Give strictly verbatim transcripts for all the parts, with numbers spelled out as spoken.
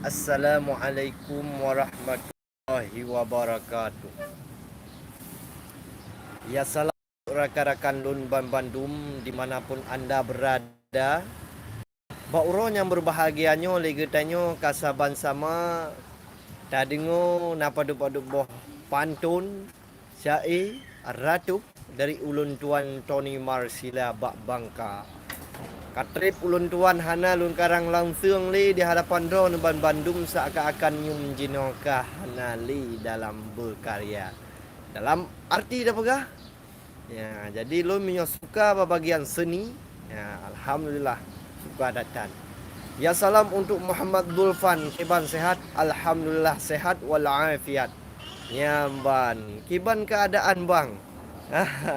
Assalamualaikum warahmatullahi wabarakatuh. Ya, salam rakan-rakan lôn ban bandum di mana pun anda berada. Bak uroe nyang berbahagia nyoe lé geutanyoe ka saban sama tadeungoe na padub-padub boh pantôn, syaé, ratub dari ulôn tuan Tony Marsila bak Bangka. Ka trép ulôn tuan hana lôn karang langseueng lé di hadapan droeneuh ban bandum seakan-akan nyum jinoe ka hana lé dalam beukarya. Dalam arti tapeugah, ya, jadi lôn meunyoe suka bak bagian seni, ya, alhamdulillah, suka that-that. Ya, salam untuk Muhammad Zulfan, kiban sehat? Alhamdulillah, sehat walafiat. Nyan ban. Kiban keuadaan, Bang?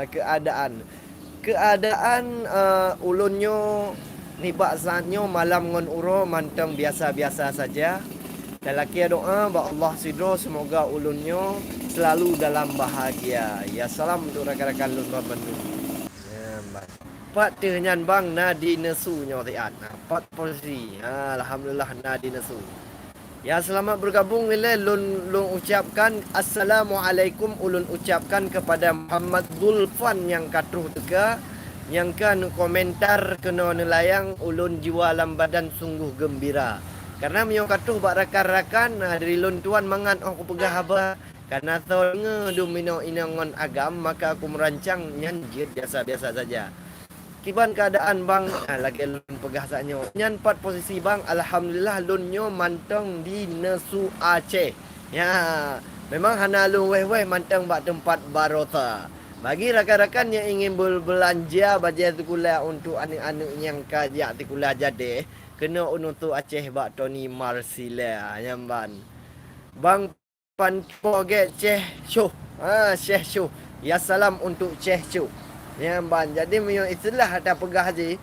Keuadaan. Keuadaan, eh, ulôn nyoe nibak saat nyoe malam ngon uroe mantong biasa-biasa saja. Talakée doa bak Allah sidroe, seumoga ulôn nyoe seulalu dalam bahagia. Ya, salam untuk rakan-rakan lôn ban bandum. Nyan ban. Pat teuh nyan, Bang, na di neusu nyoe siat. Na pat posisi. Ha, alhamdulillah na di neusu. Ya, selamat bergabung ilée lôn, lôn ucapkan assalamualaikum ulôn ucapkan kepada Muhammad Zulfan nyang ka troh teuka, nyang ka neukomentar keunoe neulayang ulôn jiwa lam badan sungguh geumbira. Karena meunyoe ka troh bak rakan-rakan, nah, dari lôn tuan mangat óh kupeugah haba, karena soe deungoe dum inong-inong ngon agam, maka aku merancang nyan jeuet biasa-biasa saja. Kiban keuadaan, Bang? Ah, lagée lôn peugah saat nyoe. Nyan pat posisi, Bang, alhamdulillah lôn nyoe mantong di neusu Aceh. Ya, memang hana lôn wéh-wéh mantong bak teumpat baroesa. Bagi rakan-rakan nyang ingin beubelanja bajée sikula untuk aneuëk-aneuëk nyang ka jak sikula jadéh, keunoe u neusu Aceh bak Tony Marsila. Nyan ban. Bang Pan po gét Ceh Syuh. Ha, Syeh Syuh. Ya, salam untuk Ceh Syuh. Nyan ban. Jadi, meunyoe istilah tapeugah jih,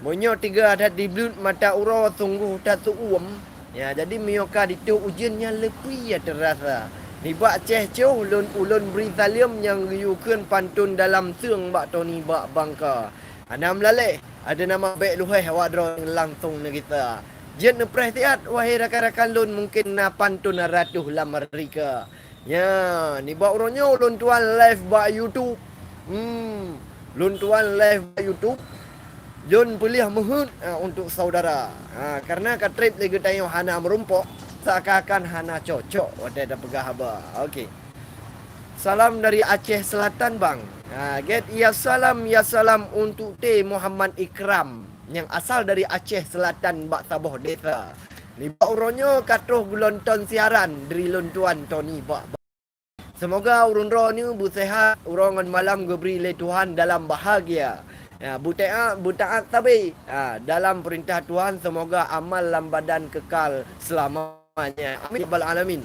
meunyoe tiga that dibluet mata uroe sungguh that seuuem. Ya, jadi meunyoe ka ditôh ujeuen nyan leupie ya teurasa. Nibak Ceh Syuh lôn ulôn bri saleuem nyang geuyue kheun pantôn dalam seueng bak Tony bak Bangka. Hana meulaleh, ada nama bék luheh awak droe langsong neugisa. Jeuet neupreh siat, wahé rakan-rakan lôn, mungken na pantôn ratoh lam rika. Nya, nibak uroe nyoe lôn tuan live bak YouTube. Hmm, lôn tuan live bak YouTube. Lôn peulih meuheuet, ha, untuk saudara. Ha, karena ka trép lé geutanyoe hana meurumpok, seakan-akan hana cocok watée tapeugah haba. Okey. Salam dari Aceh Selatan, Bang. Ha, gét, ya salam, ya salam untuk T Muhammad Ikram nyang asal dari Aceh Selatan bak saboh desa. Nibak uroe nyoe ka troh geulonton siaran dari lôn tuan Tony bak. Seumoga ureuëng droeneuh beuseuhat, uroe ngon malam geubri lé Tuhan dalam bahagia. Ya, beutaát, beutaát sabe, ha, dalam peurintah Tuhan, seumoga amal lam badan keukal seulama Amin ya rabbal alamin.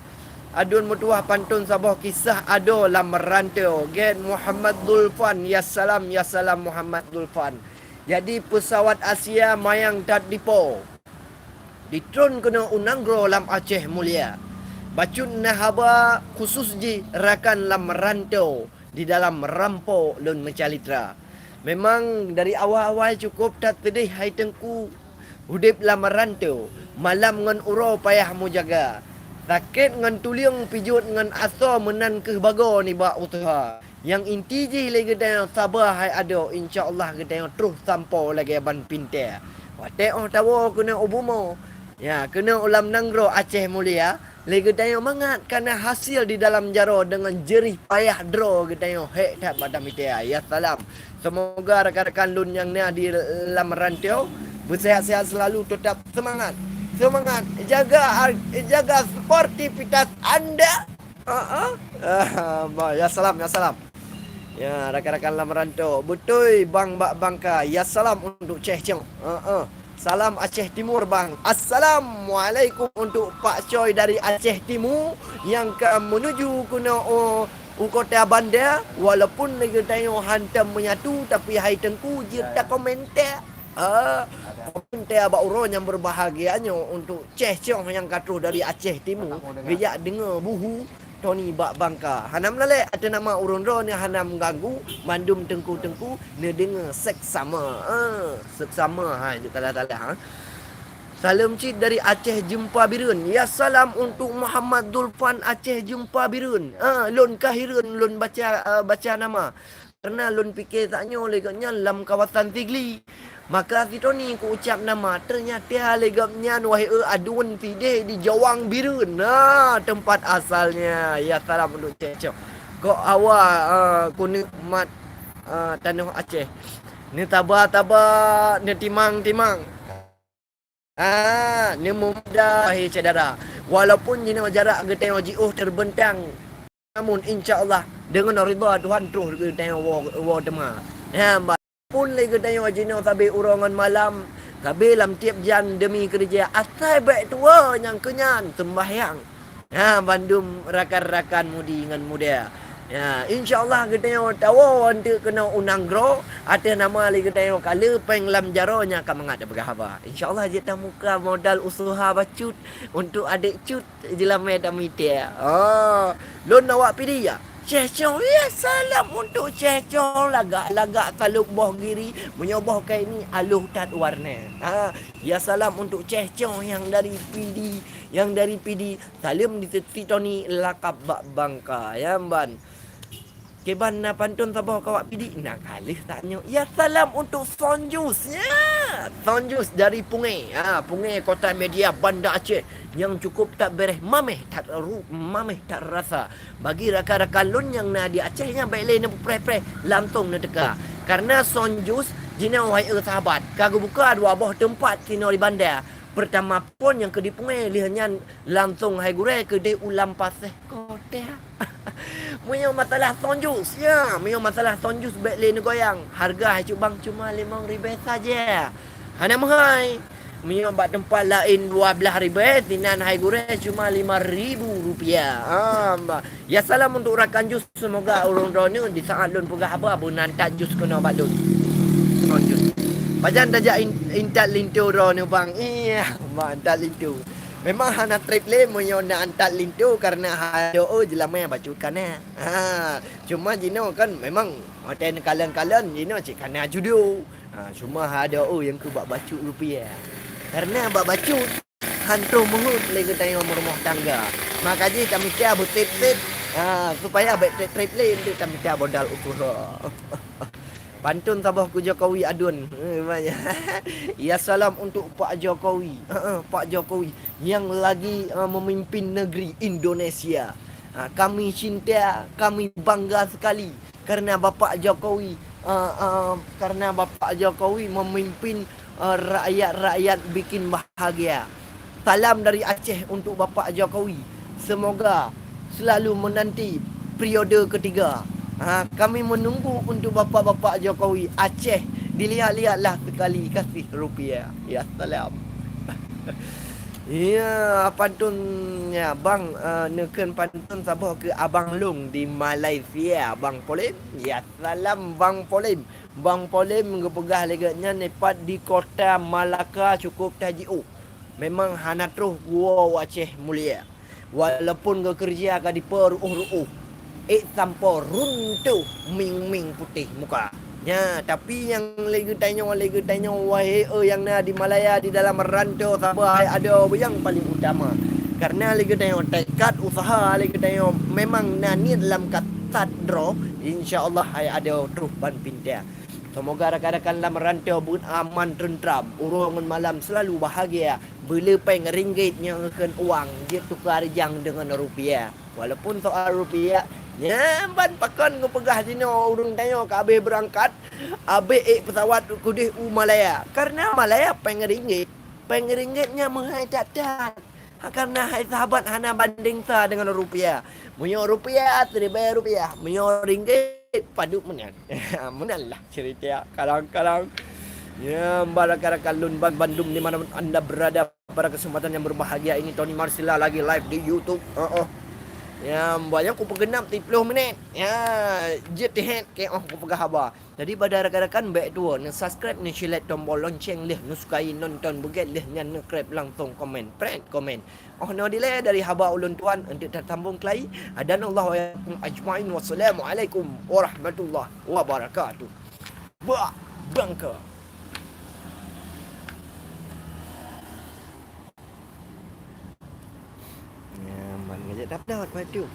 Aduen meutuwah pantôn saboh kisah adoe lam ranteu. Gét Muhammad Zulfan, ya salam, ya salam Muhammad Zulfan. Jadi, peusawat Asia manyang that dipo. Ditron keunoe u nanggroe lam Aceh mulia. Bacut na haba khusus jih rakan lam ranteu di dalam rampo lôn meucalitra. Memang dari awai-awai cukôp that seudeh hai Teungku. Udeb lam ranteu, malam ngon uroe payah meujaga. Sakét ngon tulieng, pijuet ngon asoe meunan kheueh bagoe nibak useuha. Nyang inti jih lé geutanyoe saba hai adoe, insya Allah geutanyoe troh sampoe lagée ban pintée. Watée óh tawoe keunoe u bumoe, ya, keunoe u lam nanggroe Aceh mulia, lé geutanyoe mangat kana hasil di dalam jaroe deungon jerih payah droe geutanyoe hék that bak tamita. Ya salam. Seumoga rakan-rakan lôn nyang na di lam ranteu beuseuhat-seuhat seulalu, teutap seumangat. Seumangat. Jaga, jaga sportivitas anda. Ha ah. Ah, bah, ya salam, ya salam. Ya, rakan-rakan lam ranteu. Beutôi, Bang bak Bangka. Ya salam untuk Ceh Ceng. Ha ah. Salam Aceh Timur, Bang. Assalamualaikum untuk Pak Coy dari Aceh Timur nyang ka menuju keunoe u, u kota Banda. Walaupun lagée tanyoe hantom menyatu, tapi hai Teungku jeuet takomentar. Ah, komentar bak uroe nyang berbahagia nyoe untuk Ceh Cong nyang ka troh dari Aceh Timur. Geujak deungoe buhu Tony bak Bangka. Hana meulalek ateueh nama ureuëng droe nyoe hana mengganggu, mandum teungku-teungku neudeungoe seksama. Ah, seksama, ha, itu talah-talah, ha. Saleuem cit dari Aceh Jeumpa Bireuen. Ya salam untuk Muhammad Zulfan Aceh Jeumpa Bireuen. Ah, lôn ka hireuen lôn baca, ah, baca nama. Karena lôn pike tanyoe lé gobnyan lam kawasan Sigli. Maka sitoni kuucap nama, ternyata lé gobnyan wahé eu aduen sideh di Jawang Bireuen. Nah, tempat asalnya. Ya salam untuk Cecok. Kok awak, ah, keuneuk mat, ah, tanoh Aceh. Neutaba-taba, neutimang-timang. Ah, neumuda, wahé syedara. Walaupun jinoe jarak geutanyoe jiôh teubentang, namun insya Allah deungon ridha Tuhan troh geutanyoe woe, woe teuma. Nyan, ba-, pun lé geutanyoe jinoe sabe uroe ngon malam, sabe lam tieb jan deumi keureuja, asai bék tuwoe nyang keunyan seumbahyang. Ha, bandum rakan-rakan mudi ngon muda. Ya, insya Allah geutanyoe tawoe eunteuk keunoe u nanggroe, ateueh nama lé geutanyoe kale péng lam jaroe nyang ka mangat tapeugah haba. Insya Allah jeuet tamuka modal useuha bacut untuk adék cut jeulamé tamita. Oh, lôn awak Pidie ya. Ceh Cong, ya salam untuk Ceh Cong, lagak-lagak salub boh giri, meunyoe boh kaini aloh that warna. Ha, ya salam untuk Ceh Cong nyang dari Pidie, nyang dari Pidie. Saleuem di Sitoni lakab bak Bangka, ya, ban. Kiban na pantôn saboh kawak Pidie, na ka lheueh tanyoe. Ya salam untuk Son Jus, ya. Son Jus dari Punge. Ha, Punge Kota Media Banda Aceh nyang cukup that bereh mameh that ru-, mameh that rasa. Bagi rakan-rakan lôn nyang na di Aceh nyan bék lé neupeupreh-preh, langsong neuteuka. Karena Son Jus jinoe hai eu sahabat, ka geubuka dua boh teumpat sinoe di Banda. Peurtama phon nyang keu di Punge, lheueh nyan langsong hai gurée keudeh u Lampaséh Kota. Meunyoe masalah Son Jus, ya, meunyoe masalah Son Jus bék lé neugoyang. Hareuga hai cut bang cuma limong ribée saja. Hana meuhai. Meunyoe bak teumpat laén dua blaih ribée, sinan hai gurée cuma lima ribu rupiah. Ah, ba-, Ya salam untuk rakan Jus, semoga ureuëng droeneueh di saat lôn peugah haba beunan that Jus keunoe bak lôn. Ngon Jus. Pajan tajak in-, intat linto droeneueh bang. Iya, ma intat linto. Memang hana treb lé meunyoe na intat linto karena hadoe jeulamé bacut kana. Ha, cuma jinoe kan memang watée neukalon-kalon jinoe cit kana judo. Ha, cuma hadoe nyang keu bak bacut rupiah. Karena bak bacut han troh meuheuet lé geutanyoe meurumoh tangga. Maka jih tamita beutet-tet, ha, supaya bék treb-treb lé untuk tamita modal useuha. Pantôn saboh keu Jokowi aduen. Eh, banyak. Ya salam untuk Pak Jokowi. Heeh, Pak Jokowi yang lagi, eh, memimpin negeri Indonesia. Ha, kami cinta, kami bangga sekali karena Bapak Jokowi, eh, eh, karena Bapak Jokowi memimpin, eh, rakyat-rakyat bikin bahagia. Salam dari Aceh untuk Bapak Jokowi. Semoga selalu menanti periode ketiga. Ha, kami menunggu untuk bapak-bapak Jokowi Aceh. Dilihat-lihatlah sekali kasih rupiah. Ya salam. Ya, pantun ya, bang, eh, neukeun pantun saboh keu abang lôn di Malaysia, Bang Polem. Ya salam, Bang Polem. Bang Polem geupeugah lé geuh nyan dipat di kota Malaka cukup tajiôh. Memang hana troh geuwoe u Aceh mulia. Walaupun geukeureuja ka dipeureuôh-reuôh, ék sampoe runtuh ming-ming putéh muka. Nya, tapi nyang lé geutanyoe, lé geutanyoe, wahé eu nyang na di Malaya di dalam rantô saboh hai adoe nyang paléng utama. Karena lé geutanyoe teukat useuha lé geutanyoe memang na niet lam kasat droe, insya Allah hai adoe troh ban pinta. Semoga rakan-rakan lam rantô beuet aman teuntram, uroe ngon malam selalu bahagia. Beulé péng ringgit nyang kheun uang jeuet tuka rijang deungon rupiah. Walaupun soal rupiah, nyan ban pakon geupeugah jinoe ureuëng tanyoe ka habéh beurangkat, habéh ék peusawat keudeh u Malaya. Karena Malaya péng ringgit, péng ringgit nyan meuhai that-that. Ha, karena hai sahabat hana bandeng sa deungon rupiah. Meunyoe rupiah, siribèe rupiah. Meunyoe ringgit, padub meunan. Meunan lah cerita kadang-kadang. Ya, mbak rakan-rakan lôn ban-, bandum di mana anda berada pada kesempatan yang berbahagia ini, Tony Marsila lagi live di YouTube. Heeh. Ya, mbak, nyang kupeugeunap tiplôh minét. Ya, jeuet teuhét keu óh kupeugah haba. Jadi bak rakan-rakan bék tuwoe neu-subscribe, neu-share, like tombol lonceng lheueh, neu-sukai, nonton beugét lheueh nyan, neu-kreb langsong komen, pret komen. Óh noe dilée dari haba ulôn tuan, eunteuk tasambong keulai. Hadanallahu wa iyyakum ajmain. Wassalamualaikum warahmatullahi wabarakatuh. Bah, bangka. Ngajak dap-dap, Pak Cuk.